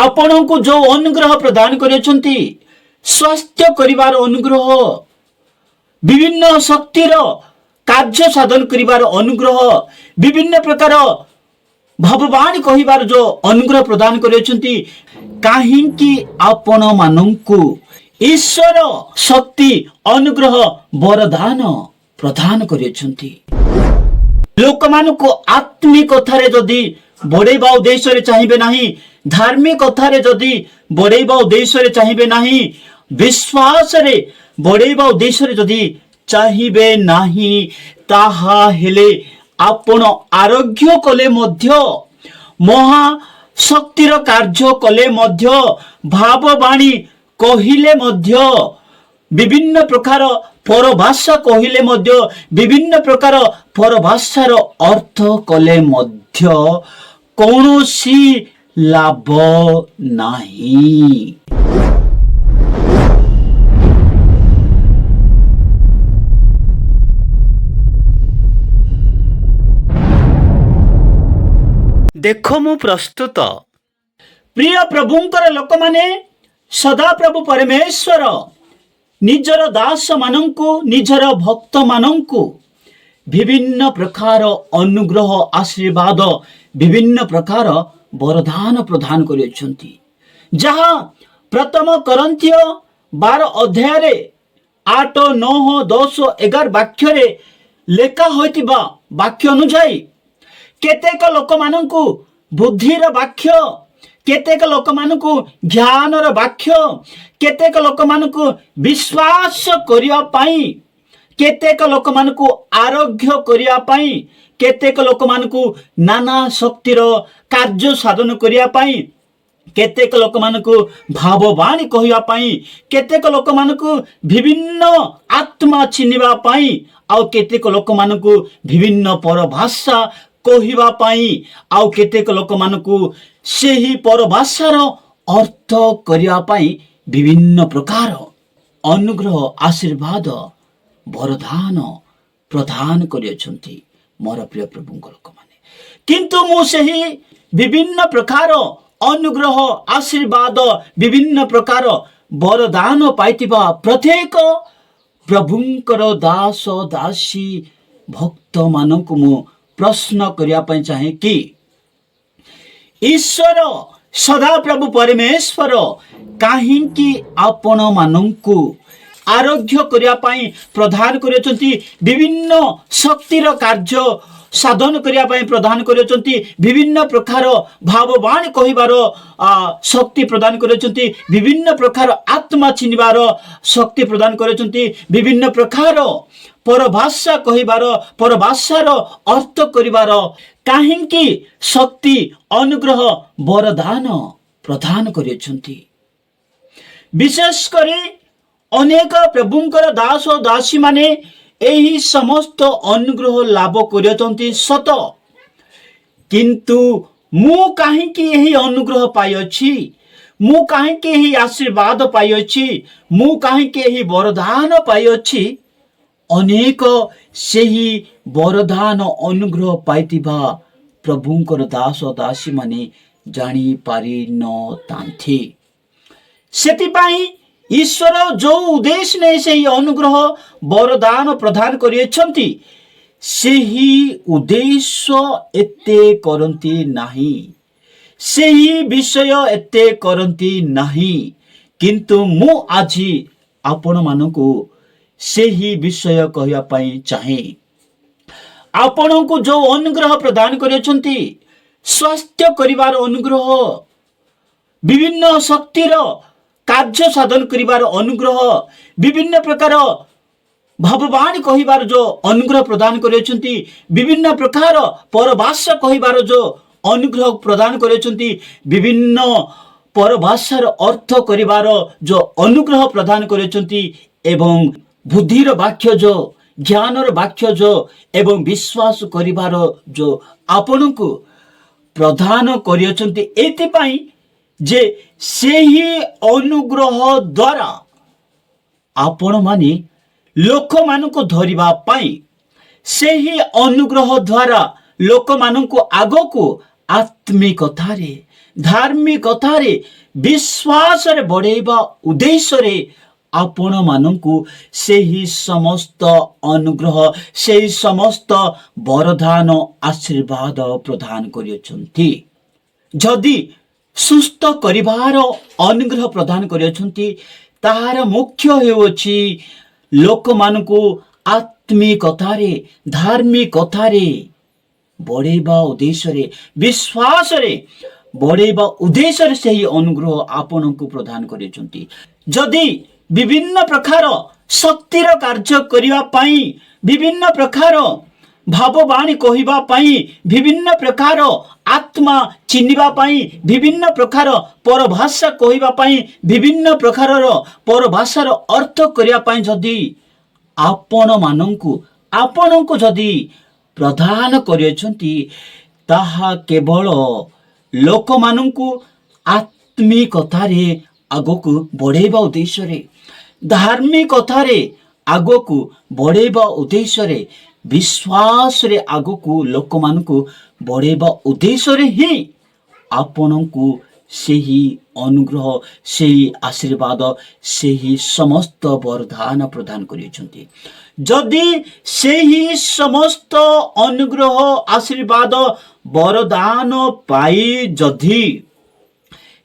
ଆପଣଙ୍କୁ ଯୋଉ ଅନୁଗ୍ରହ ପ୍ରଦାନ କରିଅଛନ୍ତି, ସ୍ୱାସ୍ଥ୍ୟ କରିବାର ଅନୁଗ୍ରହ, ବିଭିନ୍ନ ଶକ୍ତିର କାର୍ଯ୍ୟ ସାଧନ କରିବାର ଅନୁଗ୍ରହ, ବିଭିନ୍ନ ପ୍ରକାର ଭାବବାଣୀ କହିବାର ଯୋଉ ଅନୁଗ୍ରହ ପ୍ରଦାନ କରିଅଛନ୍ତି, କାହିଁକି ଆପଣମାନଙ୍କୁ ଈଶ୍ୱର ଶକ୍ତି, ଅନୁଗ୍ରହ, ବରଦାନ ପ୍ରଦାନ କରିଅଛନ୍ତି? ଲୋକମାନଙ୍କୁ ଆତ୍ମିକଥାରେ ଯଦି ବଢେଇବା ଉଦ୍ଦେଶ୍ୟରେ ଚାହିଁବେ ନାହିଁ, ଧାର୍ମିକଥାରେ ଯଦି ବଢେଇବା ଉଦ୍ଦେଶ୍ୟରେ ଚାହିଁବେ ନାହିଁ, ବିଶ୍ୱାସରେ ବଢେଇବା ଉଦ୍ଦେଶ୍ୟରେ ଯଦି ଚାହିଁବେ ନାହିଁ, ତାହା ହେଲେ ଆପଣ ଆରୋଗ୍ୟ କଲେ ମଧ୍ୟ, ମହା ଶକ୍ତିର କାର୍ଯ୍ୟ କଲେ ମଧ୍ୟ, ଭାବବାଣୀ କହିଲେ ମଧ୍ୟ, ବିଭିନ୍ନ ପ୍ରକାର ପରଭାଷା କହିଲେ ମଧ୍ୟ, ବିଭିନ୍ନ ପ୍ରକାର ପରଭାଷାର ଅର୍ଥ କଲେ ମଧ୍ୟ କୌଣସି ଲାଭ ନାହିଁ। ଦେଖ, ମୁଁ ପ୍ରସ୍ତୁତ। ପ୍ରିୟ ପ୍ରଭୁଙ୍କର ଲୋକମାନେ, ସଦାପ୍ରଭୁ ପରମେଶ୍ୱର ନିଜର ଦାସମାନଙ୍କୁ, ନିଜର ଭକ୍ତମାନଙ୍କୁ ବିଭିନ୍ନ ପ୍ରକାର ଅନୁଗ୍ରହ, ଆଶୀର୍ବାଦ, ବିଭିନ୍ନ ପ୍ରକାର ବରଦାନ ପ୍ରଦାନ କରିଅଛନ୍ତି, ଯାହା ପ୍ରଥମ କରିନ୍ଥୀୟ 12 ଅଧ୍ୟାୟରେ 8, 9, 10, 11 ବାକ୍ୟରେ ଲେଖା ହୋଇଥିବା ବାକ୍ୟ ଅନୁଯାୟୀ, କେତେକ ଲୋକମାନଙ୍କୁ ବୁଦ୍ଧିର ବାକ୍ୟ, କେତେକ ଲୋକମାନଙ୍କୁ ଜ୍ଞାନର ବାକ୍ୟ, କେତେକ ଲୋକମାନଙ୍କୁ ବିଶ୍ୱାସ କରିବା ପାଇଁ, କେତେକ ଲୋକମାନଙ୍କୁ ଆରୋଗ୍ୟ କରିବା ପାଇଁ, କେତେକ ଲୋକମାନଙ୍କୁ ନାନା ଶକ୍ତିର କାର୍ଯ୍ୟ ସାଧନ କରିବା ପାଇଁ, କେତେକ ଲୋକମାନଙ୍କୁ ଭାବବାଣୀ କହିବା ପାଇଁ, କେତେକ ଲୋକମାନଙ୍କୁ ବିଭିନ୍ନ ଆତ୍ମା ଚିହ୍ନିବା ପାଇଁ, ଆଉ କେତେକ ଲୋକମାନଙ୍କୁ ବିଭିନ୍ନ ପରଭାଷା କହିବା ପାଇଁ, ଆଉ କେତେକ ଲୋକମାନଙ୍କୁ ସେହି ପରଭାଷାର ଅର୍ଥ କରିବା ପାଇଁ ବିଭିନ୍ନ ପ୍ରକାର ଅନୁଗ୍ରହ, ଆଶୀର୍ବାଦ, ବରଦାନ ପ୍ରଦାନ କରିଅଛନ୍ତି ମୋର ପ୍ରିୟ ପ୍ରଭୁଙ୍କ ଲୋକମାନେ। କିନ୍ତୁ ମୁଁ ସେହି ବିଭିନ୍ନ ପ୍ରକାର ଅନୁଗ୍ରହ, ଆଶୀର୍ବାଦ, ବିଭିନ୍ନ ପ୍ରକାର ବରଦାନ ପାଇଥିବା ପ୍ରତ୍ୟେକ ପ୍ରଭୁଙ୍କର ଦାସ, ଦାସୀ, ଭକ୍ତମାନଙ୍କୁ ମୁଁ ପ୍ରଶ୍ନ କରିବା ପାଇଁ ଚାହେଁ କି ଈଶ୍ୱର ସଦାପ୍ରଭୁ ପରମେଶ୍ୱର କାହିଁକି ଆପଣମାନଙ୍କୁ ଆରୋଗ୍ୟ କରିବା ପାଇଁ ପ୍ରଦାନ କରିଅଛନ୍ତି, ବିଭିନ୍ନ ଶକ୍ତିର କାର୍ଯ୍ୟ ସାଧନ କରିବା ପାଇଁ ପ୍ରଦାନ କରିଅଛନ୍ତି, ବିଭିନ୍ନ ପ୍ରକାର ଭାବବାଣୀ କହିବାର ଶକ୍ତି ପ୍ରଦାନ କରିଅଛନ୍ତି, ବିଭିନ୍ନ ପ୍ରକାର ଆତ୍ମା ଚିହ୍ନିବାର ଶକ୍ତି ପ୍ରଦାନ କରିଅଛନ୍ତି, ବିଭିନ୍ନ ପ୍ରକାର ପରଭାଷା କହିବାର, ପରଭାଷାର ଅର୍ଥ କରିବାର କାହିଁକି ଶକ୍ତି, ଅନୁଗ୍ରହ, ବରଦାନ ପ୍ରଦାନ କରିଅଛନ୍ତି? ବିଶେଷ କରି ଅନେକ ପ୍ରଭୁଙ୍କର ଦାସ ଓ ଦାସୀମାନେ ଏହି ସମସ୍ତ ଅନୁଗ୍ରହ ଲାଭ କରିଅଛନ୍ତି ସତ, କିନ୍ତୁ ମୁଁ କାହିଁକି ଏହି ଅନୁଗ୍ରହ ପାଇଅଛି, ମୁଁ କାହିଁକି ଏହି ଆଶୀର୍ବାଦ ପାଇଅଛି, ମୁଁ କାହିଁକି ଏହି ବରଦାନ ପାଇଅଛି, ଅନେକ ସେହି ବରଦାନ, ଅନୁଗ୍ରହ ପାଇଥିବା ପ୍ରଭୁଙ୍କର ଦାସ ଦାସୀମାନେ ଜାଣିପାରିନଥାନ୍ତି। ସେଥିପାଇଁ ଈଶ୍ୱର ଯୋଉ ଉଦ୍ଦେଶ୍ୟ ନେଇ ସେହି ଅନୁଗ୍ରହ, ବରଦାନ ପ୍ରଦାନ କରିଅଛନ୍ତି, ସେହି ଉଦ୍ଦେଶ୍ୟ ଏତେ କରନ୍ତି ନାହିଁ, ସେହି ବିଷୟ ଏତେ କରନ୍ତି ନାହିଁ। କିନ୍ତୁ ମୁଁ ଆଜି ଆପଣମାନଙ୍କୁ ସେହି ବିଷୟ କହିବା ପାଇଁ ଚାହେଁ। ଆପଣଙ୍କୁ ଯୋଉ ଅନୁଗ୍ରହ ପ୍ରଦାନ କରିଅଛନ୍ତି, ସ୍ୱାସ୍ଥ୍ୟ କରିବାର ଅନୁଗ୍ରହ, ବିଭିନ୍ନ ଶକ୍ତିର କାର୍ଯ୍ୟ ସାଧନ କରିବାର ଅନୁଗ୍ରହ, ବିଭିନ୍ନ ପ୍ରକାର ଭାବବାଣୀ କହିବାର ଯୋଉ ଅନୁଗ୍ରହ ପ୍ରଦାନ କରିଅଛନ୍ତି, ବିଭିନ୍ନ ପ୍ରକାର ପରଭାଷା କହିବାର ଯୋଉ ଅନୁଗ୍ରହ ପ୍ରଦାନ କରିଅଛନ୍ତି, ବିଭିନ୍ନ ପରଭାଷାର ଅର୍ଥ କରିବାର ଯୋଉ ଅନୁଗ୍ରହ ପ୍ରଦାନ କରିଅଛନ୍ତି, ଏବଂ ବୁଦ୍ଧିର ବାକ୍ୟ ଯୋଉ, ଜ୍ଞାନର ବାକ୍ୟ ଯୋଉ ଏବଂ ବିଶ୍ୱାସ କରିବାର ଯୋଉ ଆପଣଙ୍କୁ ପ୍ରଦାନ କରିଅଛନ୍ତି, ଏଥିପାଇଁ ଯେ ସେହି ଅନୁଗ୍ରହ ଦ୍ୱାରା ଆପଣମାନେ ଲୋକମାନଙ୍କୁ ଧରିବା ପାଇଁ, ସେହି ଅନୁଗ୍ରହ ଦ୍ୱାରା ଲୋକମାନଙ୍କୁ ଆଗକୁ ଆତ୍ମିକତାରେ, ଧାର୍ମିକତାରେ, ବିଶ୍ୱାସରେ ବଢ଼େଇବା ଉଦ୍ଦେଶ୍ୟରେ ଆପଣମାନଙ୍କୁ ସେହି ସମସ୍ତ ଅନୁଗ୍ରହ, ସେହି ସମସ୍ତ ବରଦାନ, ଆଶୀର୍ବାଦ ପ୍ରଦାନ କରିଅଛନ୍ତି। ଯଦି ସୁସ୍ଥ କରିବାର ଅନୁଗ୍ରହ ପ୍ରଦାନ କରିଅଛନ୍ତି, ତାହାର ମୁଖ୍ୟ ହେଉଅଛି ଲୋକମାନଙ୍କୁ ଆତ୍ମିକତାରେ, ଧାର୍ମିକତାରେ ବଢ଼େଇବା ଉଦ୍ଦେଶ୍ୟରେ, ବିଶ୍ୱାସରେ ବଢ଼େଇବା ଉଦ୍ଦେଶ୍ୟରେ ସେହି ଅନୁଗ୍ରହ ଆପଣଙ୍କୁ ପ୍ରଦାନ କରିଛନ୍ତି। ଯଦି ବିଭିନ୍ନ ପ୍ରକାର ଶକ୍ତିର କାର୍ଯ୍ୟ କରିବା ପାଇଁ, ବିଭିନ୍ନ ପ୍ରକାର ଭାବବାଣୀ କହିବା ପାଇଁ, ବିଭିନ୍ନ ପ୍ରକାର ଆତ୍ମା ଚିହ୍ନିବା ପାଇଁ, ବିଭିନ୍ନ ପ୍ରକାର ପରଭାଷା କହିବା ପାଇଁ, ବିଭିନ୍ନ ପ୍ରକାରର ପରଭାଷାର ଅର୍ଥ କରିବା ପାଇଁ ଯଦି ଆପଣମାନଙ୍କୁ, ଆପଣଙ୍କୁ ଯଦି ପ୍ରଦାନ କରିଅଛନ୍ତି, ତାହା କେବଳ ଲୋକମାନଙ୍କୁ ଆତ୍ମିକତାରେ ଆଗକୁ ବଢ଼େଇବା ଉଦ୍ଦେଶ୍ୟରେ, ଧାର୍ମିକତାରେ ଆଗକୁ ବଢ଼େଇବା ଉଦ୍ଦେଶ୍ୟରେ, ବିଶ୍ୱାସରେ ଆଗକୁ ଲୋକମାନଙ୍କୁ ବଢ଼େଇବା ଉଦ୍ଦେଶ୍ୟରେ ହିଁ ଆପଣଙ୍କୁ ସେହି ଅନୁଗ୍ରହ, ସେହି ଆଶୀର୍ବାଦ, ସେହି ସମସ୍ତ ବରଦାନ ପ୍ରଦାନ କରିଅଛନ୍ତି। ଯଦି ସେହି ସମସ୍ତ ଅନୁଗ୍ରହ, ଆଶୀର୍ବାଦ, ବରଦାନ ପାଇ ଯଦି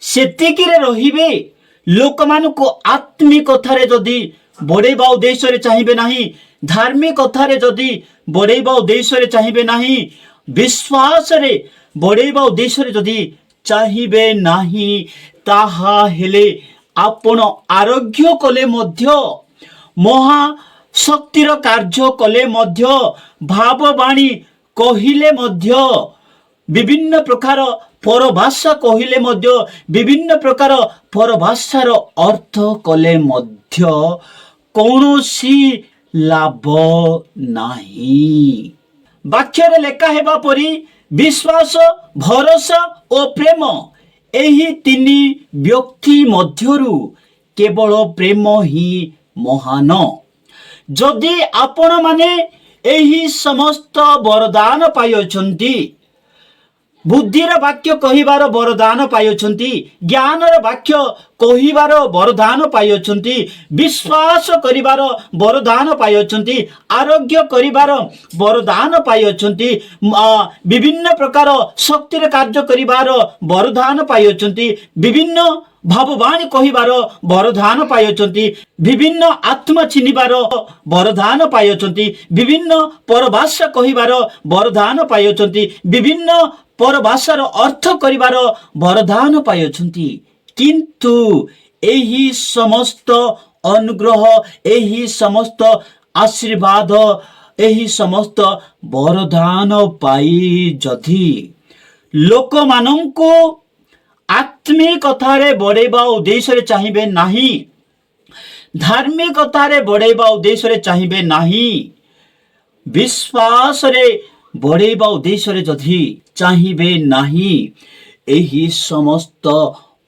ସେତିକିରେ ରହିବେ, ଲୋକମାନଙ୍କୁ ଆତ୍ମିକତାରେ ଯଦି ବଢ଼େଇବା ଉଦ୍ଦେଶ୍ୟରେ ଚାହିଁବେ ନାହିଁ, ଧାର୍ମିକତାରେ ଯଦି ବଢ଼େଇବା ଉଦ୍ଦେଶ୍ୟରେ ଚାହିଁବେ ନାହିଁ, ବିଶ୍ୱାସରେ ବଢ଼େଇବା ଉଦ୍ଦେଶ୍ୟରେ ଯଦି ଚାହିଁବେ ନାହିଁ, ତାହା ହେଲେ ଆପଣ ଆରୋଗ୍ୟ କଲେ ମଧ୍ୟ, ମହା ଶକ୍ତିର କାର୍ଯ୍ୟ କଲେ ମଧ୍ୟ, ଭାବବାଣୀ କହିଲେ ମଧ୍ୟ, ବିଭିନ୍ନ ପ୍ରକାର ପରଭାଷା କହିଲେ ମଧ୍ୟ, ବିଭିନ୍ନ ପ୍ରକାର ପରଭାଷାର ଅର୍ଥ କଲେ ମଧ୍ୟ କୌଣସି ଲାଭ ନାହିଁ। ବାକ୍ୟରେ ଲେଖା ହେବା ପରି ବିଶ୍ୱାସ, ଭରସା ଓ ପ୍ରେମ, ଏହି ତିନି ବ୍ୟକ୍ତି ମଧ୍ୟରୁ କେବଳ ପ୍ରେମ ହିଁ ମହାନ। ଯଦି ଆପଣମାନେ ଏହି ସମସ୍ତ ବରଦାନ ପାଇଅଛନ୍ତି, ବୁଦ୍ଧିର ବାକ୍ୟ କହିବାର ବରଦାନ ପାଇଅଛନ୍ତି, ଜ୍ଞାନର ବାକ୍ୟ କହିବାର ବରଦାନ ପାଇଅଛନ୍ତି, ବିଶ୍ୱାସ କରିବାର ବରଦାନ ପାଇଅଛନ୍ତି, ଆରୋଗ୍ୟ କରିବାର ବରଦାନ ପାଇଅଛନ୍ତି, ବିଭିନ୍ନ ପ୍ରକାର ଶକ୍ତିର କାର୍ଯ୍ୟ କରିବାର ବରଦାନ ପାଇଅଛନ୍ତି, ବିଭିନ୍ନ ଭାବବାଣୀ କହିବାର ବରଦାନ ପାଇଅଛନ୍ତି, ବିଭିନ୍ନ ଆତ୍ମା ଚିହ୍ନିବାର ବରଦାନ ପାଇଅଛନ୍ତି, ବିଭିନ୍ନ ପରଭାଷା କହିବାର ବରଦାନ ପାଇଅଛନ୍ତି, ବିଭିନ୍ନ ପରଭାଷାର ଅର୍ଥ କରିବାର ବରଦାନ ପାଇଅଛନ୍ତି, କିନ୍ତୁ ଏହି ସମସ୍ତ ଅନୁଗ୍ରହ, ଏହି ସମସ୍ତ ଆଶୀର୍ବାଦ, ଏହି ସମସ୍ତ ବରଦାନ ପାଇ ଯଦି ଲୋକମାନଙ୍କୁ ଆତ୍ମିକତାରେ ବଢ଼େଇବା ଉଦ୍ଦେଶ୍ୟରେ ଚାହିଁବେ ନାହିଁ, ଧାର୍ମିକତାରେ ବଢ଼େଇବା ଉଦ୍ଦେଶ୍ୟରେ ଚାହିଁବେ ନାହିଁ, ବିଶ୍ୱାସରେ ବଢ଼େଇବା ଉଦ୍ଦେଶ୍ୟରେ ଯଦି ଚାହିଁବେ ନାହିଁ, ଏହି ସମସ୍ତ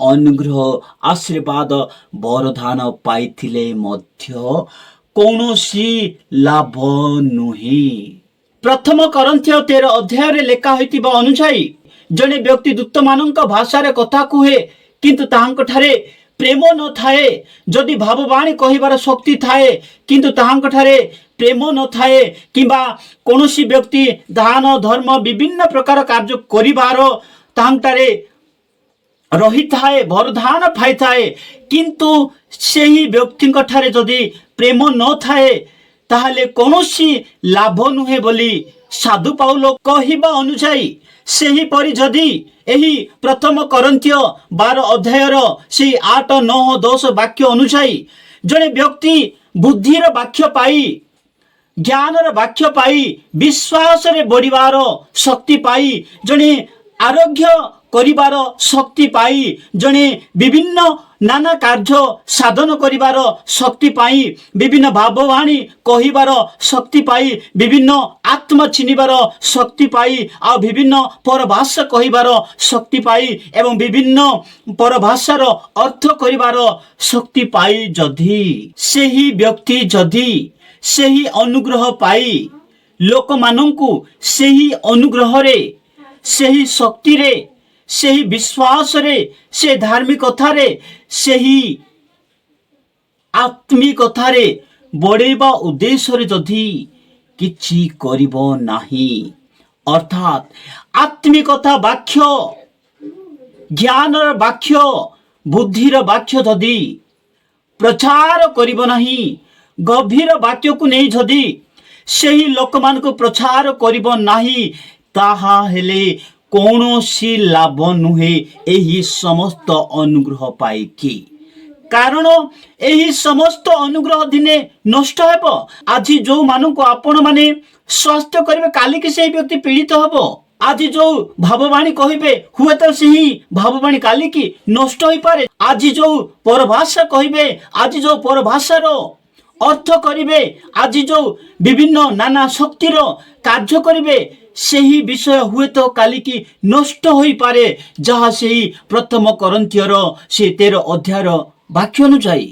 ଅନୁଗ୍ରହ, ଆଶୀର୍ବାଦ, ବରଦାନ ପାଇଥିଲେ ମଧ୍ୟ କୌଣସି ଲାଭ ନୁହେଁ। ପ୍ରଥମ କରିନ୍ଥୀୟ 13 ଅଧ୍ୟାୟରେ ଲେଖା ହୋଇଥିବା ଅନୁଯାୟୀ, ଜଣେ ବ୍ୟକ୍ତି ଦୂତମାନଙ୍କ ଭାଷାରେ କଥା କୁହେ, କିନ୍ତୁ ତାହାଙ୍କଠାରେ ପ୍ରେମ ନଥାଏ, ଯଦି ଭାବବାଣୀ କହିବାର ଶକ୍ତି ଥାଏ, କିନ୍ତୁ ତାହାଙ୍କଠାରେ ପ୍ରେମ ନଥାଏ, କିମ୍ବା କୌଣସି ବ୍ୟକ୍ତି ଦାନ ଧର୍ମ, ବିଭିନ୍ନ ପ୍ରକାର କାର୍ଯ୍ୟ କରିବାର ତାହାଙ୍କଠାରେ ରହିଥାଏ, ବରଦାନ ପାଇଥାଏ, କିନ୍ତୁ ସେହି ବ୍ୟକ୍ତିଙ୍କ ଠାରେ ଯଦି ପ୍ରେମ ନଥାଏ, ତାହେଲେ କୌଣସି ଲାଭ ନୁହେଁ ବୋଲି ସାଧୁ ପାଉଲ କହିବା ଅନୁଯାୟୀ, ସେହିପରି ଯଦି ଏହି ପ୍ରଥମ କରିନ୍ଥୀୟ 12 ଅଧ୍ୟାୟର ସେଇ 8, 9, 10 ବାକ୍ୟ ଅନୁଯାୟୀ ଜଣେ ବ୍ୟକ୍ତି ବୁଦ୍ଧିର ବାକ୍ୟ ପାଇ, ଜ୍ଞାନର ବାକ୍ୟ ପାଇ, ବିଶ୍ୱାସରେ ବଢ଼ିବାର ଶକ୍ତି ପାଇ, ଜଣେ ଆରୋଗ୍ୟ କରିବାର ଶକ୍ତି ପାଇ, ଜଣେ ବିଭିନ୍ନ ନାନା କାର୍ଯ୍ୟ ସାଧନ କରିବାର ଶକ୍ତି ପାଇ, ବିଭିନ୍ନ ଭାବବାଣୀ କହିବାର ଶକ୍ତି ପାଇ, ବିଭିନ୍ନ ଆତ୍ମା ଚିହ୍ନିବାର ଶକ୍ତି ପାଇ, ଆଉ ବିଭିନ୍ନ ପରଭାଷା କହିବାର ଶକ୍ତି ପାଇ ଏବଂ ବିଭିନ୍ନ ପରଭାଷାର ଅର୍ଥ କରିବାର ଶକ୍ତି ପାଇ ଯଦି ସେହି ବ୍ୟକ୍ତି ଯଦି ସେହି ଅନୁଗ୍ରହ ପାଇ ଲୋକମାନଙ୍କୁ ସେହି ଅନୁଗ୍ରହରେ, ସେହି ଶକ୍ତିରେ ସେହି ବିଶ୍ୱାସରେ, ସେ ଧାର୍ମିକତାରେ, ସେହି ଆତ୍ମିକତାରେ ବଢ଼େଇବା ଉଦ୍ଦେଶ୍ୟରେ ଯଦି କିଛି କରିବ ନାହିଁ, ଅର୍ଥାତ୍ ଆତ୍ମିକତା ବାକ୍ୟ, ଜ୍ଞାନର ବାକ୍ୟ, ବୁଦ୍ଧିର ବାକ୍ୟ ଯଦି ପ୍ରଚାର କରିବ ନାହିଁ, ଗଭୀର ବାକ୍ୟକୁ ନେଇ ଯଦି ସେହି ଲୋକମାନଙ୍କୁ ପ୍ରଚାର କରିବ ନାହିଁ, ତାହା ହେଲେ କୌଣସି ଲାଭ ନୁହେଁ ଏହି ସମସ୍ତ ଅନୁଗ୍ରହ ପାଇକି। କାରଣ ଏହି ସମସ୍ତ ଅନୁଗ୍ରହ ଦିନେ ନଷ୍ଟ ହେବ। ଆଜି ଯୋଉମାନଙ୍କୁ ଆପଣମାନେ ସ୍ୱାସ୍ଥ୍ୟ କରିବେ, କାଲିକି ସେହି ବ୍ୟକ୍ତି ପୀଡ଼ିତ ହେବ। ଆଜି ଯୋଉ ଭାବବାଣୀ କହିବେ, ହୁଏତ ସେହି ଭାବବାଣୀ କାଲିକି ନଷ୍ଟ ହୋଇପାରେ। ଆଜି ଯୋଉ ପରଭାଷା କହିବେ, ଆଜି ଯୋଉ ପରଭାଷାର ଅର୍ଥ କରିବେ, ଆଜି ଯୋଉ ବିଭିନ୍ନ ନାନା ଶକ୍ତିର କାର୍ଯ୍ୟ କରିବେ, ସେହି ବିଷୟ ହୁଏତ କାଲିକି ନଷ୍ଟ ହୋଇପାରେ, ଯାହା ସେହି ପ୍ରଥମ କରିନ୍ଥୀୟର ସେ 13 ଅଧ୍ୟାୟର ବାକ୍ୟ ଅନୁଯାୟୀ।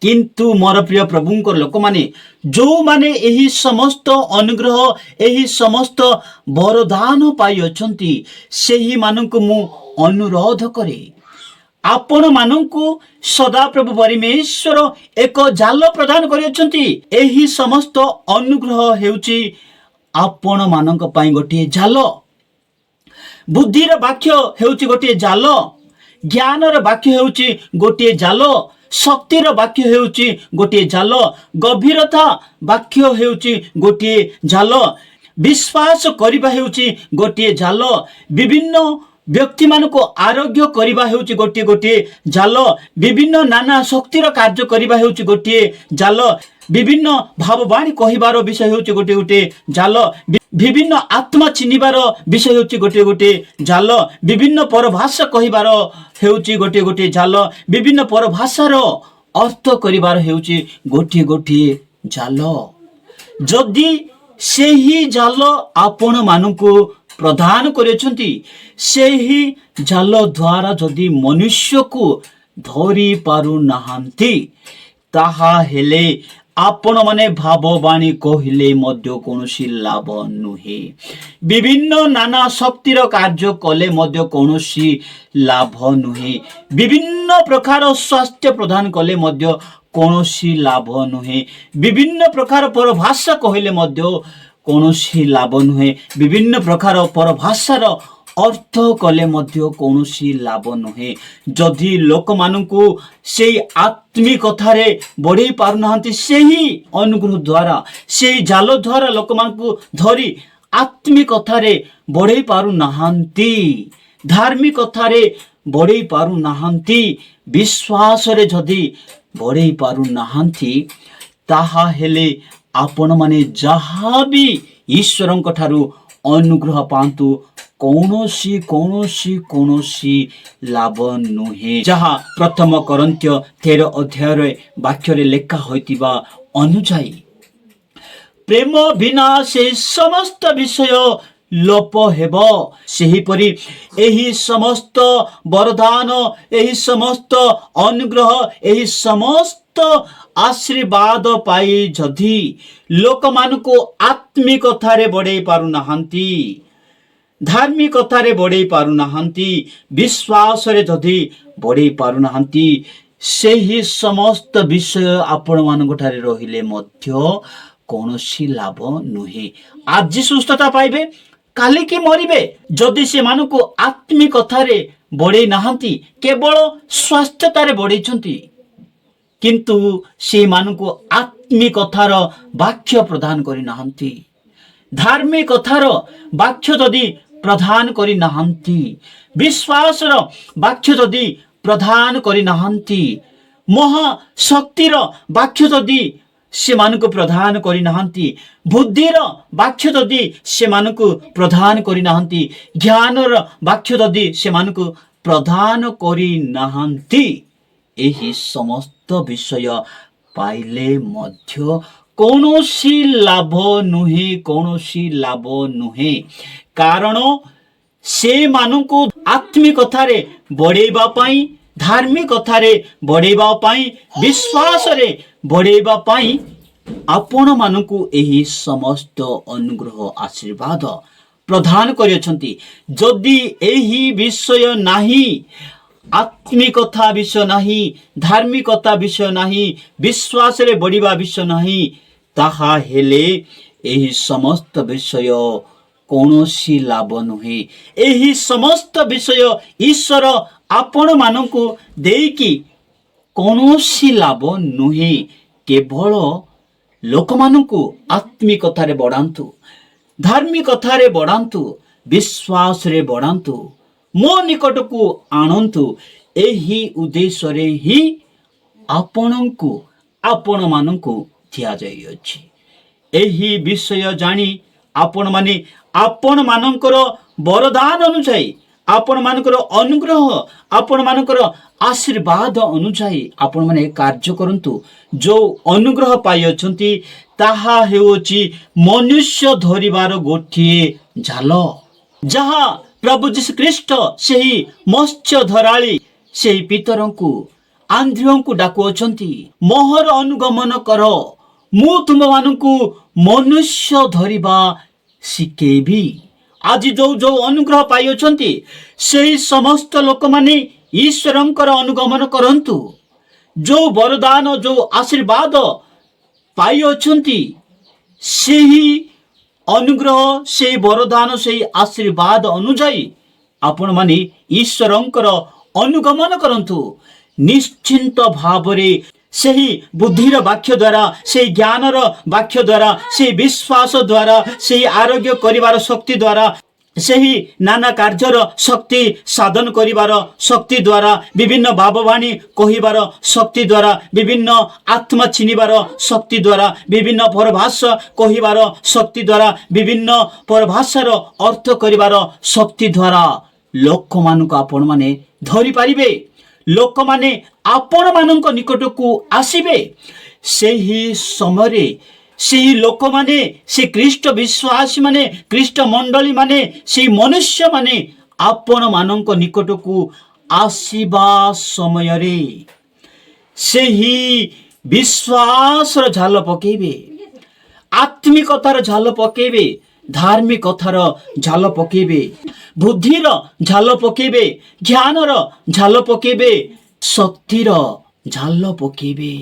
କିନ୍ତୁ ମୋର ପ୍ରିୟ ପ୍ରଭୁଙ୍କ ଲୋକମାନେ, ଯୋଉମାନେ ଏହି ସମସ୍ତ ଅନୁଗ୍ରହ, ଏହି ସମସ୍ତ ବରଦାନ ପାଇଅଛନ୍ତି, ସେହିମାନଙ୍କୁ ମୁଁ ଅନୁରୋଧ କରେ, ଆପଣମାନଙ୍କୁ ସଦାପ୍ରଭୁ ପରମେଶ୍ୱର ଏକ ଜାଲ ପ୍ରଦାନ କରିଅଛନ୍ତି। ଏହି ସମସ୍ତ ଅନୁଗ୍ରହ ହେଉଛି ଆପଣମାନଙ୍କ ପାଇଁ ଗୋଟିଏ ଜାଲ। ବୁଦ୍ଧିର ବାକ୍ୟ ହେଉଛି ଗୋଟିଏ ଜାଲ, ଜ୍ଞାନର ବାକ୍ୟ ହେଉଛି ଗୋଟିଏ ଜାଲ, ଶକ୍ତିର ବାକ୍ୟ ହେଉଛି ଗୋଟିଏ ଜାଲ, ଗଭୀରତା ବାକ୍ୟ ହେଉଛି ଗୋଟିଏ ଜାଲ, ବିଶ୍ୱାସ କରିବା ହେଉଛି ଗୋଟିଏ ଜାଲ, ବିଭିନ୍ନ ବ୍ୟକ୍ତିମାନଙ୍କୁ ଆରୋଗ୍ୟ କରିବା ହେଉଛି ଗୋଟିଏ ଗୋଟିଏ ଜାଲ, ବିଭିନ୍ନ ନାନା ଶକ୍ତିର କାର୍ଯ୍ୟ କରିବା ହେଉଛି ଗୋଟିଏ ଜାଲ, ବିଭିନ୍ନ ଭାବବାଣୀ କହିବାର ବିଷୟ ହେଉଛି ଗୋଟିଏ ଗୋଟିଏ ଜାଲ, ବିଭିନ୍ନ ଆତ୍ମା ଚିହ୍ନିବାର ବିଷୟ ହେଉଛି ଗୋଟିଏ ଗୋଟିଏ ଜାଲ, ବିଭିନ୍ନ ପରଭାଷା କହିବାର ହେଉଛି ଗୋଟିଏ ଗୋଟିଏ ଜାଲ, ବିଭିନ୍ନ ପରଭାଷାର ଅର୍ଥ କରିବାର ହେଉଛି ଗୋଟିଏ ଗୋଟିଏ ଜାଲ। ଯଦି ସେହି ଜାଲ ଆପଣମାନଙ୍କୁ ପ୍ରଦାନ କରିଅଛନ୍ତି, ସେହି ଜାଲ ଦ୍ୱାରା ଯଦି ମନୁଷ୍ୟକୁ ଧରି ପାରୁନାହାନ୍ତି, ତାହା ହେଲେ ଆପଣମାନେ ଭାବବାଣୀ କହିଲେ ମଧ୍ୟ କୌଣସି ଲାଭ ନୁହେଁ। ବିଭିନ୍ନ ନାନା ଶକ୍ତିର କାର୍ଯ୍ୟ କଲେ ମଧ୍ୟ କୌଣସି ଲାଭ ନୁହେଁ। ବିଭିନ୍ନ ପ୍ରକାର ସ୍ୱାସ୍ଥ୍ୟ ପ୍ରଦାନ କଲେ ମଧ୍ୟ କୌଣସି ଲାଭ ନୁହେଁ। ବିଭିନ୍ନ ପ୍ରକାର ପରଭାଷା କହିଲେ ମଧ୍ୟ କୌଣସି ଲାଭ ନୁହେଁ। ବିଭିନ୍ନ ପ୍ରକାର ପରଭାଷାର ଅର୍ଥ କଲେ ମଧ୍ୟ କୌଣସି ଲାଭ ନୁହେଁ, ଯଦି ଲୋକମାନଙ୍କୁ ସେଇ ଆତ୍ମିକତାରେ ବଢ଼େଇ ପାରୁନାହାନ୍ତି। ସେହି ଅନୁଗ୍ରହ ଦ୍ୱାରା, ସେଇ ଜାଲ ଦ୍ୱାରା ଲୋକମାନଙ୍କୁ ଧରି ଆତ୍ମିକତାରେ ବଢ଼େଇ ପାରୁନାହାନ୍ତି, ଧାର୍ମିକତାରେ ବଢ଼େଇ ପାରୁନାହାନ୍ତି, ବିଶ୍ୱାସରେ ଯଦି ବଢ଼େଇ ପାରୁନାହାନ୍ତି, ତାହା ହେଲେ ଆପଣମାନେ ଯାହା ବି ଈଶ୍ୱରଙ୍କ ଠାରୁ ଅନୁଗ୍ରହ ପାଆନ୍ତୁ, କୌଣସି କୌଣସି କୌଣସି ଲାଭ ନୁହେଁ, ଯାହା ପ୍ରଥମ କରିନ୍ଥୀୟ 13 ଅଧ୍ୟାୟରେ ବାକ୍ୟରେ ଲେଖା ହୋଇଥିବା ଅନୁଯାୟୀ, ପ୍ରେମ ବିନା ସେ ସମସ୍ତ ବିଷୟ ଲୋପ ହେବ। ସେହିପରି ଏହି ସମସ୍ତ ବରଦାନ, ଏହି ସମସ୍ତ ଅନୁଗ୍ରହ, ଏହି ସମସ୍ତ ଆଶୀର୍ବାଦ ପାଇ ଯଦି ଲୋକମାନଙ୍କୁ ଆତ୍ମିକତାରେ ବଢ଼େଇ ପାରୁନାହାନ୍ତି, ଧାର୍ମିକତାରେ ବଢ଼େଇ ପାରୁନାହାନ୍ତି, ବିଶ୍ୱାସରେ ଯଦି ବଢ଼େଇ ପାରୁନାହାନ୍ତି, ସେହି ସମସ୍ତ ବିଷୟ ଆପଣମାନଙ୍କ ଠାରେ ରହିଲେ ମଧ୍ୟ କୌଣସି ଲାଭ ନୁହେଁ। ଆଜି ସୁସ୍ଥତା ପାଇବେ, କାଲିକି ମରିବେ। ଯଦି ସେମାନଙ୍କୁ ଆତ୍ମିକତାରେ ବଢ଼େଇ ନାହାନ୍ତି, କେବଳ ସ୍ୱାସ୍ଥ୍ୟତାରେ ବଢ଼େଇଛନ୍ତି, କିନ୍ତୁ ସେମାନଙ୍କୁ ଆତ୍ମିକତାର ବାକ୍ୟ ପ୍ରଦାନ କରିନାହାନ୍ତି, ଧାର୍ମିକତାର ବାକ୍ୟ ଯଦି ପ୍ରଦାନ କରିନାହାନ୍ତି, ବିଶ୍ୱାସର ବାକ୍ୟ ଯଦି ପ୍ରଦାନ କରିନାହାନ୍ତି, ମହାଶକ୍ତିର ବାକ୍ୟ ଯଦି ସେମାନଙ୍କୁ ପ୍ରଦାନ କରିନାହାନ୍ତି, ବୁଦ୍ଧିର ବାକ୍ୟ ଯଦି ସେମାନଙ୍କୁ ପ୍ରଦାନ କରିନାହାନ୍ତି, ଜ୍ଞାନର ବାକ୍ୟ ଯଦି ସେମାନଙ୍କୁ ପ୍ରଦାନ କରିନାହାନ୍ତି, ଏହି ସମସ୍ତ ବିଷୟ ପାଇଲେ ମଧ୍ୟ କୌଣସି ଲାଭ ନୁହେଁ, କୌଣସି ଲାଭ ନୁହେଁ। କାରଣ ସେମାନଙ୍କୁ ଆତ୍ମିକତାରେ ବଢ଼େଇବା ପାଇଁ, ଧାର୍ମିକତାରେ ବଢ଼େଇବା ପାଇଁ, ବିଶ୍ୱାସରେ ବଢ଼େଇବା ପାଇଁ ଆପଣମାନଙ୍କୁ ଏହି ସମସ୍ତ ଅନୁଗ୍ରହ ଆଶୀର୍ବାଦ ପ୍ରଦାନ କରିଅଛନ୍ତି। ଯଦି ଏହି ବିଷୟ ନାହିଁ, ଆତ୍ମିକତା ବିଷୟ ନାହିଁ, ଧାର୍ମିକତା ବିଷୟ ନାହିଁ, ବିଶ୍ୱାସରେ ବଢ଼ିବା ବିଷୟ ନାହିଁ, ତାହା ହେଲେ ଏହି ସମସ୍ତ ବିଷୟ କୌଣସି ଲାଭ ନୁହେଁ। ଏହି ସମସ୍ତ ବିଷୟ ଈଶ୍ୱର ଆପଣମାନଙ୍କୁ ଦେଇକି କୌଣସି ଲାଭ ନୁହେଁ। କେବଳ ଲୋକମାନଙ୍କୁ ଆତ୍ମିକତାରେ ବଢ଼ାନ୍ତୁ, ଧାର୍ମିକତାରେ ବଢ଼ାନ୍ତୁ, ବିଶ୍ୱାସରେ ବଢ଼ାନ୍ତୁ, ମୋ ନିକଟକୁ ଆଣନ୍ତୁ, ଏହି ଉଦ୍ଦେଶ୍ୟରେ ହିଁ ଆପଣଙ୍କୁ, ଆପଣମାନଙ୍କୁ ଦିଆଯାଇଅଛି। ଏହି ବିଷୟ ଜାଣି ଆପଣମାନେ ଆପଣମାନଙ୍କର ବରଦାନ ଅନୁଯାୟୀ, ଆପଣମାନଙ୍କର ଅନୁଗ୍ରହ, ଆପଣମାନଙ୍କର ଆଶୀର୍ବାଦ ଅନୁଯାୟୀ ଆପଣମାନେ କାର୍ଯ୍ୟ କରନ୍ତୁ। ଯେଉଁ ଅନୁଗ୍ରହ ପାଇଅଛନ୍ତି, ତାହା ହେଉଅଛି ମନୁଷ୍ୟ ଧରିବାର ଗୋଟିଏ ଜାଲ, ଯାହା ପ୍ରଭୁ ଯୀଶୁ ଖ୍ରୀଷ୍ଟ ସେହି ମତ୍ସ୍ୟ ଧରାଳି, ସେହି ପିତରଙ୍କୁ, ଆନ୍ଦ୍ରିୟଙ୍କୁ ଡାକୁଅଛନ୍ତି, "ମୋହର ଅନୁଗମନ କର, ମୁଁ ତୁମମାନଙ୍କୁ ମନୁଷ୍ୟ ଧରିବା ଶିଖେଇବି।" ଆଜି ଯୋଉ ଯୋଉ ଅନୁଗ୍ରହ ପାଇଅଛନ୍ତି, ସେହି ସମସ୍ତ ଲୋକମାନେ ଈଶ୍ୱରଙ୍କର ଅନୁଗମନ କରନ୍ତୁ। ଯୋଉ ବରଦାନ, ଯୋଉ ଆଶୀର୍ବାଦ ପାଇଅଛନ୍ତି, ସେହି ଅନୁଗ୍ରହ, ସେହି ବରଦାନ, ସେହି ଆଶୀର୍ବାଦ ଅନୁଯାୟୀ ଆପଣମାନେ ଈଶ୍ୱରଙ୍କର ଅନୁଗମନ କରନ୍ତୁ। ନିଶ୍ଚିନ୍ତ ଭାବରେ ସେହି ବୁଦ୍ଧିର ବାକ୍ୟ ଦ୍ୱାରା, ସେହି ଜ୍ଞାନର ବାକ୍ୟ ଦ୍ୱାରା, ସେହି ବିଶ୍ୱାସ ଦ୍ୱାରା, ସେହି ଆରୋଗ୍ୟ କରିବାର ଶକ୍ତି ଦ୍ୱାରା, ସେହି ନାନା କାର୍ଯ୍ୟର ଶକ୍ତି ସାଧନ କରିବାର ଶକ୍ତି ଦ୍ୱାରା, ବିଭିନ୍ନ ଭାବବାଣୀ କହିବାର ଶକ୍ତି ଦ୍ୱାରା, ବିଭିନ୍ନ ଆତ୍ମା ଚିହ୍ନିବାର ଶକ୍ତି ଦ୍ୱାରା, ବିଭିନ୍ନ ପରଭାଷା କହିବାର ଶକ୍ତି ଦ୍ୱାରା, ବିଭିନ୍ନ ପରଭାଷାର ଅର୍ଥ କରିବାର ଶକ୍ତି ଦ୍ୱାରା ଲୋକମାନଙ୍କୁ ଆପଣମାନେ ଧରିପାରିବେ। ଲୋକମାନେ ଆପଣମାନଙ୍କ ନିକଟକୁ ଆସିବେ। ସେହି ସମୟରେ ସେହି ଲୋକମାନେ, ସେ ଖ୍ରୀଷ୍ଟ ବିଶ୍ୱାସୀମାନେ, ଖ୍ରୀଷ୍ଟ ମଣ୍ଡଳୀମାନେ, ସେଇ ମନୁଷ୍ୟମାନେ ଆପଣମାନଙ୍କ ନିକଟକୁ ଆସିବା ସମୟରେ ସେହି ବିଶ୍ୱାସର ଜାଲ ପକେଇବେ, ଆତ୍ମିକତାର ଜାଲ ପକେଇବେ, ଧାର୍ମିକତାର ଜାଲ ପକେଇବେ, ବୁଦ୍ଧିର ଜାଲ ପକେଇବେ, ଜ୍ଞାନର ଜାଲ ପକେଇବେ, ଶକ୍ତିର ଜାଲ ପକେଇବେ,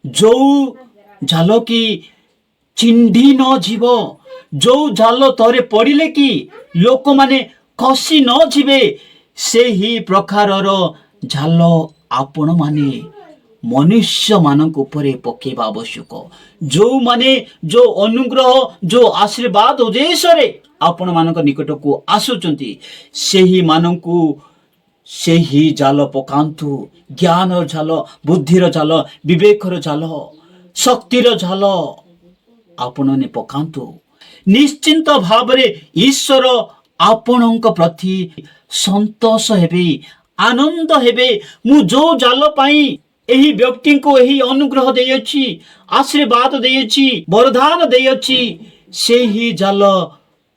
ଯୋଉ ଜାଲ କି ଛିଣ୍ଡି ନ ଯିବ, ଯୋଉ ଜାଲ ଥରେ ପଡ଼ିଲେ କି ଲୋକମାନେ ଖସି ନ ଯିବେ, ସେହି ପ୍ରକାରର ଜାଲ ଆପଣମାନେ ମନୁଷ୍ୟମାନଙ୍କ ଉପରେ ପକେଇବା ଆବଶ୍ୟକ, ଯୋଉମାନେ ଯୋଉ ଅନୁଗ୍ରହ, ଯୋଉ ଆଶୀର୍ବାଦ ଉଦ୍ଦେଶ୍ୟରେ ଆପଣମାନଙ୍କ ନିକଟକୁ ଆସୁଛନ୍ତି। ସେହିମାନଙ୍କୁ ସେହି ଜାଲ ପକାନ୍ତୁ। ଜ୍ଞାନର ଜାଲ, ବୁଦ୍ଧିର ଜାଲ, ବିବେକର ଜାଲ, ଶକ୍ତିର ଜାଲ ଆପଣମାନେ ପକାନ୍ତୁ। ନିଶ୍ଚିନ୍ତ ଭାବରେ ଈଶ୍ୱର ଆପଣଙ୍କ ପ୍ରତି ସନ୍ତୋଷ ହେବେ, ଆନନ୍ଦ ହେବେ। ମୁଁ ଯୋଉ ଜାଲ ପାଇଁ ଏହି ବ୍ୟକ୍ତିଙ୍କୁ ଏହି ଅନୁଗ୍ରହ ଦେଇଅଛି, ଆଶୀର୍ବାଦ ଦେଇଅଛି, ବରଦାନ ଦେଇଅଛି, ସେହି ଜାଲ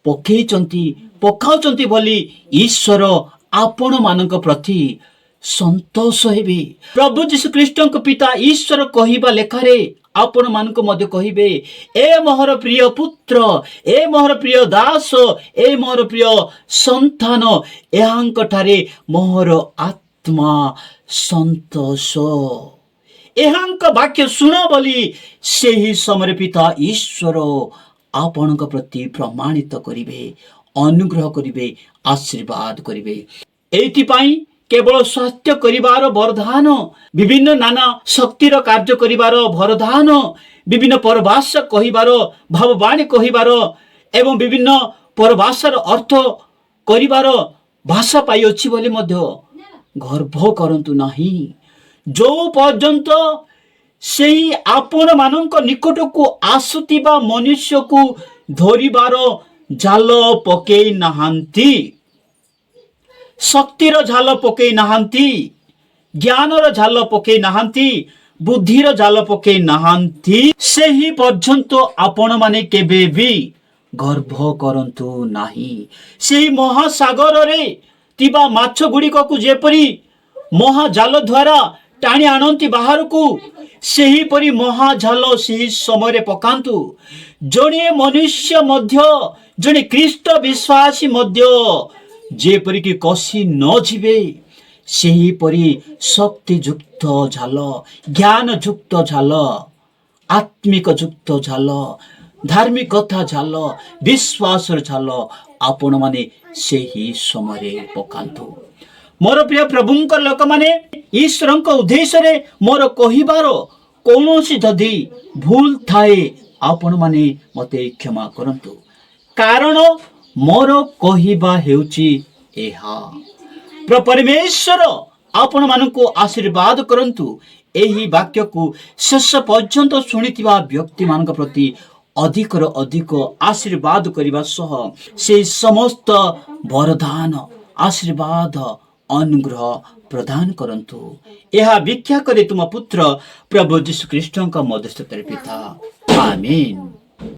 ପକେଇଛନ୍ତି, ପକାଉଛନ୍ତି ବୋଲି ଈଶ୍ୱର ଆପଣମାନଙ୍କ ପ୍ରତି ସନ୍ତୋଷ ହେବେ। ପ୍ରଭୁ ଯୀଶୁ ଖ୍ରୀଷ୍ଟଙ୍କ ପିତା ଈଶ୍ୱର କହିବା ଲେଖାରେ ଆପଣମାନଙ୍କୁ ମଧ୍ୟ କହିବେ, "ଏ ମୋହର ପ୍ରିୟ ପୁତ୍ର, ଏ ମୋହର ପ୍ରିୟ ଦାସ, ଏ ମୋହର ପ୍ରିୟ ସନ୍ତାନ, ଏହାଙ୍କ ଠାରେ ମୋହର ଆତ୍ମା ସନ୍ତୋଷ, ଏହାଙ୍କ ବାକ୍ୟ ଶୁଣ" ବୋଲି ସେହି ସମୟରେ ପିତା ଈଶ୍ୱର ଆପଣଙ୍କ ପ୍ରତି ପ୍ରମାଣିତ କରିବେ, ଅନୁଗ୍ରହ କରିବେ, ଆଶୀର୍ବାଦ କରିବେ। ଏଇଥିପାଇଁ କେବଳ ସ୍ୱାସ୍ଥ୍ୟ କରିବାର ବରଦାନ, ବିଭିନ୍ନ ନାନା ଶକ୍ତିର କାର୍ଯ୍ୟ କରିବାର ବରଦାନ, ବିଭିନ୍ନ ପରଭାଷା କହିବାର, ଭାବବାଣୀ କହିବାର ଏବଂ ବିଭିନ୍ନ ପରଭାଷାର ଅର୍ଥ କରିବାର ଭାଷା ପାଇଅଛି ବୋଲି ମଧ୍ୟ ଗର୍ବ କରନ୍ତୁ ନାହିଁ, ଯୋଉ ପର୍ଯ୍ୟନ୍ତ ସେଇ ଆପଣମାନଙ୍କ ନିକଟକୁ ଆସୁଥିବା ମନୁଷ୍ୟକୁ ଧରିବାର ଜାଲ ପକେଇ ନାହାନ୍ତି, ଶକ୍ତିର ଜାଲ ପକେଇ ନାହାନ୍ତି, ଜ୍ଞାନର ଜାଲ ପକେଇ ନାହାନ୍ତି, ବୁଦ୍ଧିର ଜାଲ ପକେଇ ନାହାନ୍ତି, ସେହି ପର୍ଯ୍ୟନ୍ତ ଆପଣମାନେ କେବେ ବି ଗର୍ବ କରନ୍ତୁ ନାହିଁ। ସେହି ମହାସାଗରରେ ଥିବା ମାଛ ଗୁଡ଼ିକକୁ ଯେପରି ମହାଜାଲ ଦ୍ୱାରା ଟାଣି ଆଣନ୍ତି ବାହାରକୁ, ସେହିପରି ମହାଜାଲ ସେହି ସମୟରେ ପକାନ୍ତୁ। ଜଣେ ମନୁଷ୍ୟ ମଧ୍ୟ ଜଣେ ଖ୍ରୀଷ୍ଟ ବିଶ୍ୱାସୀ ମଧ୍ୟ ଯେପରିକି ଖସି ନ ଯିବେ, ସେହିପରି ଶକ୍ତିଯୁକ୍ତ ଝାଲ, ଜ୍ଞାନଯୁକ୍ତ ଝାଲ, ଆତ୍ମିକ ଯୁକ୍ତ ଝାଲ, ଧାର୍ମିକତା ଝାଲ, ବିଶ୍ୱାସର ଝାଲ ଆପଣମାନେ ସେହି ସମୟରେ ପକାନ୍ତୁ। ମୋର ପ୍ରିୟ ପ୍ରଭୁଙ୍କ ଲୋକମାନେ, ଈଶ୍ୱରଙ୍କ ଉଦ୍ଦେଶ୍ୟରେ ମୋର କହିବାର କୌଣସି ଯଦି ଭୁଲ ଥାଏ, ଆପଣମାନେ ମୋତେ କ୍ଷମା କରନ୍ତୁ, କାରଣ ମୋର କହିବା ହେଉଛି ଏହା। ପରମେଶ୍ୱର ଆପଣମାନଙ୍କୁ ଆଶୀର୍ବାଦ କରନ୍ତୁ। ଏହି ବାକ୍ୟକୁ ଶେଷ ପର୍ଯ୍ୟନ୍ତ ଶୁଣିଥିବା ବ୍ୟକ୍ତିମାନଙ୍କ ପ୍ରତି ଅଧିକର ଅଧିକ ଆଶୀର୍ବାଦ କରିବା ସହ ସେହି ସମସ୍ତ ବରଦାନ, ଆଶୀର୍ବାଦ, ଅନୁଗ୍ରହ ପ୍ରଦାନ କରନ୍ତୁ। ଏହା ଭିକ୍ଷା କରି ତୁମ ପୁତ୍ର ପ୍ରଭୁ ଯୀଶୁ ଖ୍ରୀଷ୍ଟଙ୍କ ମଧ୍ୟସ୍ଥତାରେ ପିତା, ଆମିନ୍।